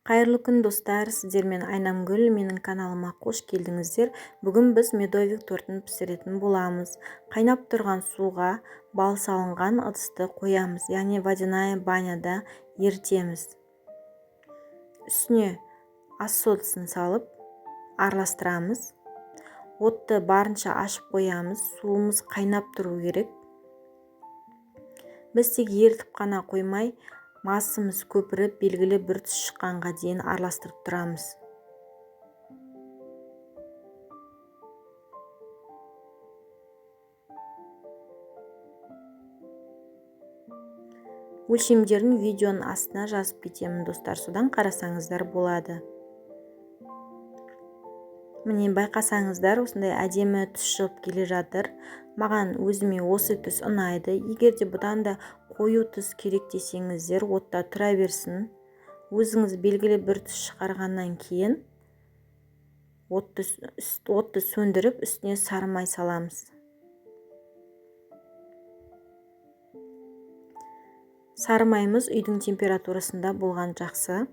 Қайырлы күн, достар! Сіздермен Айнамгүл. Менің каналыма қош келдіңіздер. Бүгін біз медовик тортын пісіретін боламыз. Қайнап тұрған суға бал салынған ыдысты қоямыз, яғни водяная баняда ерітеміз. Үстіне ас содасын салып араластырамыз. Отты барынша ашып қоямыз. Суымыз қайнап тұру керек. Біз тек ерітіп қана қоймай, массамыз көпіріп, белгілі бір түс шыққанға дейін араластырып тұрамыз. Өлшемдерін видеоның астына жазып кетемін, достар, содан қарасаңыздар болады. Міне, байқасаңыздар, осындай әдемі түс шығып келе жатыр. Маған өзіме осы түс ұнайды. Егер де бұдан да қою түс керек десеңіздер, отта тұра берсін. Өзіңіз белгілі бір түс шығарғаннан кейін отты сөндіріп, үстіне сары май саламыз. Сары майымыз үйдің температурасында болған жақсы.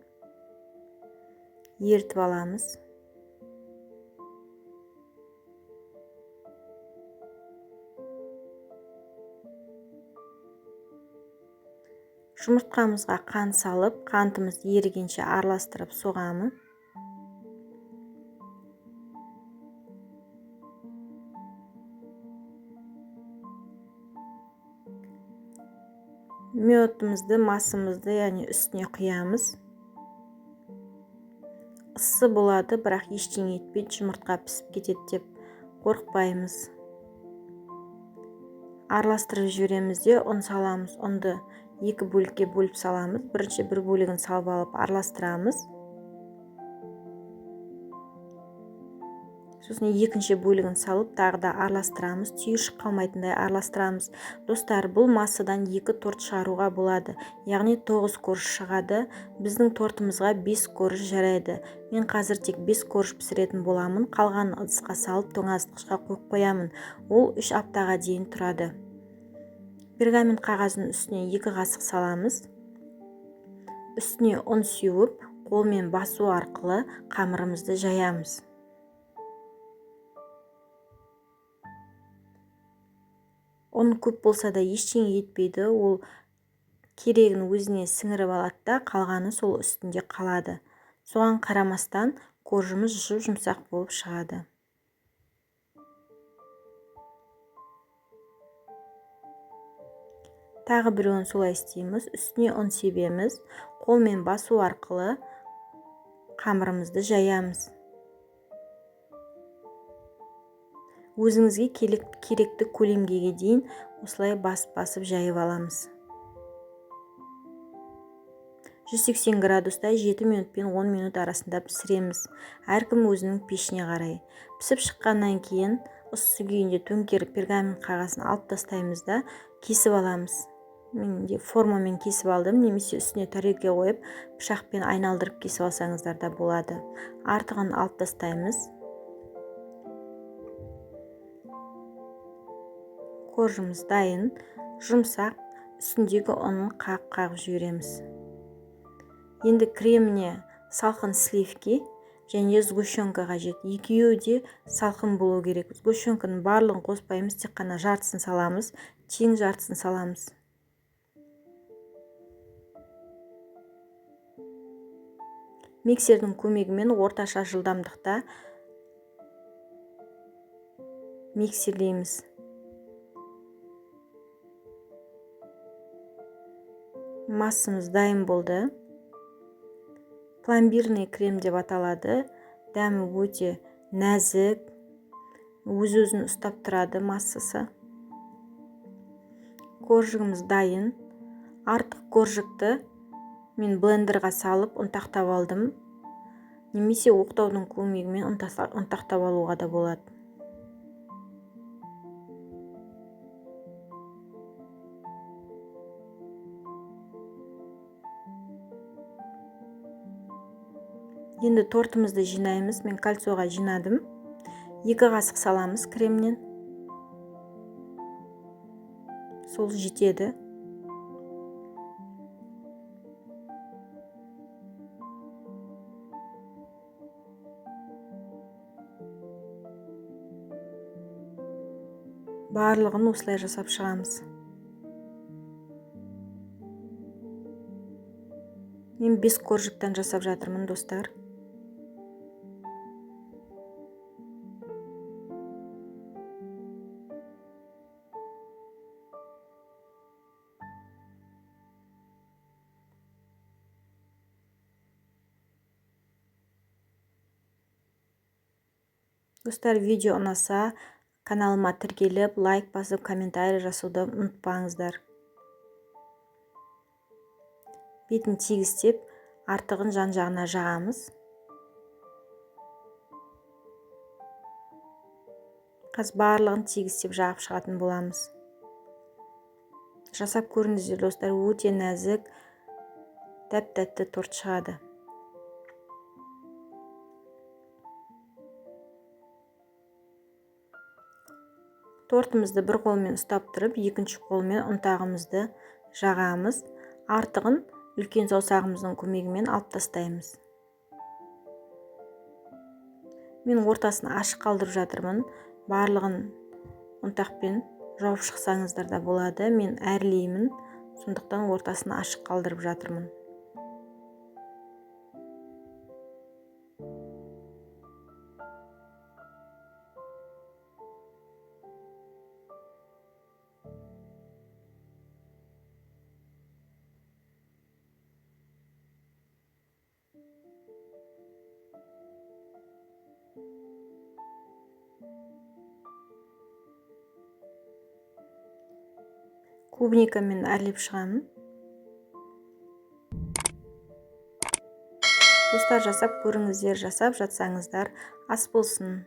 Ерітіп аламыз. Жұмыртқамызға қант салып, қантымыз ерігенше араластырып соғамыз. Медімізді, массамызды, яғни үстіне құямыз. Ыссы болады, бірақ ештеңе етпейді, жұмыртқа пісіп кетеді деп қорықпаймыз. Араластырып жібереміз де, ұн саламыз. Ұнды екі бөлікке бөліп саламыз. Бірінші бір бөлігін салып алып араластырамыз. Сосын екінші бөлігін салып тағы да араластырамыз. Түйіршік қалмайтындай араластырамыз. Достар, бұл массадан 2 торт шығаруға болады. Яғни 9 корж шығады. Біздің тортымызға 5 корж жарайды. Мен қазір тек 5 корж пісіретін боламын. Қалғанын ыдысқа салып тоңазытқышқа қойып қоямын. Ол 3 аптаға дейін тұрады. Пергамент қағазының үстіне 2 қасық саламыз. Үстіне ұн сеуіп, қолмен басу арқылы қамырымызды жаямыз. Ұн көп болса да ештеңе етпейді, ол керегін өзіне сіңіріп алады да, қалғаны сол үстінде қалады. Соған қарамастан коржымыз жұп-жұмсақ болып шығады. Тағы біреуін солай істейміз. Үстіне ұн себеміз. Қолмен басу арқылы қамырымызды жаямыз. Өзіңізге керекті көлемге дейін осылай басып-басып жайып аламыз. 180 градуста 7 минут пен 10 минут арасында пісіреміз. Әркім өзінің пешіне қарай. Пісіп шыққаннан кейін ыссы күйінде төңкеріп пергамент қағазын алып тастаймыз да, кесіп аламыз. Мен де формамен кесіп алдым, немесе үстіне тарелка қойып, пышақпен айналдырып кесіп алсаңыздар да болады. Артығын алып тастаймыз. Коржымыз дайын, жұмсақ, үстіндегі ұнын қағып-қағып жібереміз. Енді креміне салқын сливки және сгущенка қажет. Екеуі де салқын болу керек. Сгущенканың барлығын қоспаймыз, тек қана жартысын саламыз, тең жартысын саламыз. Миксердің көмегімен орташа жылдамдықта миксерлейміз. Массамыз дайын болды. Пломбирный крем деп аталады. Дәмі өте нәзік, өз-өзін ұстап тұрады массасы. Коржигіміз дайын. Артық коржикті мен блендерға салып ұнтақтап алдым. Немесе оқтаудың көмегімен ұнтақтап алуға да болады. Енді тортымызды жинаймыз. Мен кольцоға жинадым. 2 қасық саламыз кремнен. Сол жетеді. Барлығын осылай жасап шығамыз. Мен 5 коржиктан жасап жатырмын, достар. Достар, видео ұнаса, каналыма тіркеліп, лайк басып, комментарий жасауды ұмытпаңыздар. Бетін тегістеп, артығын жан-жағына жағамыз. Қазір барлығын тегістеп жағып шығатын боламыз. Жасап көріңіздер, достар, өте нәзік, тәп-тәтті торт шығады. Тортымызды бір қолмен ұстап тұрып, екінші қолмен ұнтағымызды жағамыз. Артығын үлкен саусағымыздың көмегімен алып тастаймыз. Мен ортасын ашық қалдырып жатырмын. Барлығын ұнтақпен жауып шықсаңыздар да болады. Мен әрлеймін, сондықтан ортасын ашық қалдырып жатырмын. Клубникамен әрлеп шығамын. Достар, жасап көріңіздер, жасап жатсаңыздар, ас болсын.